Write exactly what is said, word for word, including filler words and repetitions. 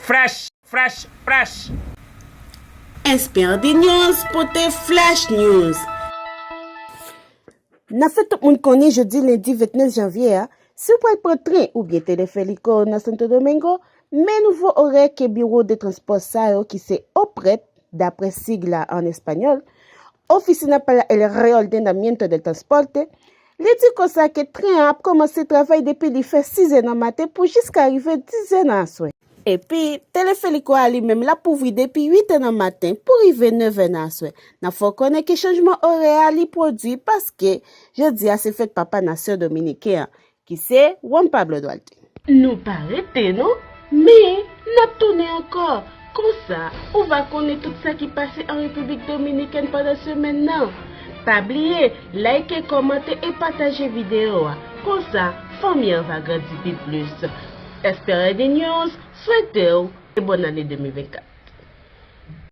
Fresh, fresh, fresh. S P R D News pote Flash News. N ap fè tout moun konnen jodi lendi vennèf janvye a, si w pral pran tren oubyen teleferiko nan Santo Domingo, men nouvo orè ke biwo de transpò sa yo ki se OPRET, dapre sig la an espanyòl, Oficina para el Reordenamiento del Transporte, li di konsa ke tren an ap kòmanse travay depi li fè sizè nan maten pou jiska rive dizè nan aswè. Epi, teleferiko a li menm l ap ouvri depi uitè nan maten pou rive nevè nan aswè. N ap fè w konnen ke chanjman orè a li pwodui paske jodi a se fèt papa nasyon dominiken an, ki se Juan Pablo Duarte. Nou pa rete non, men n ap tounen ankò. Konsa, ou va konnen tout sa ki pase an Repiblik Dominikèn pandan semèn nan. Pa bliye, like, kòmante e pataje videyo a. Konsa, fanmi an va grandi pi plis. S P R D News swete w e bòn ane de mil vennkat.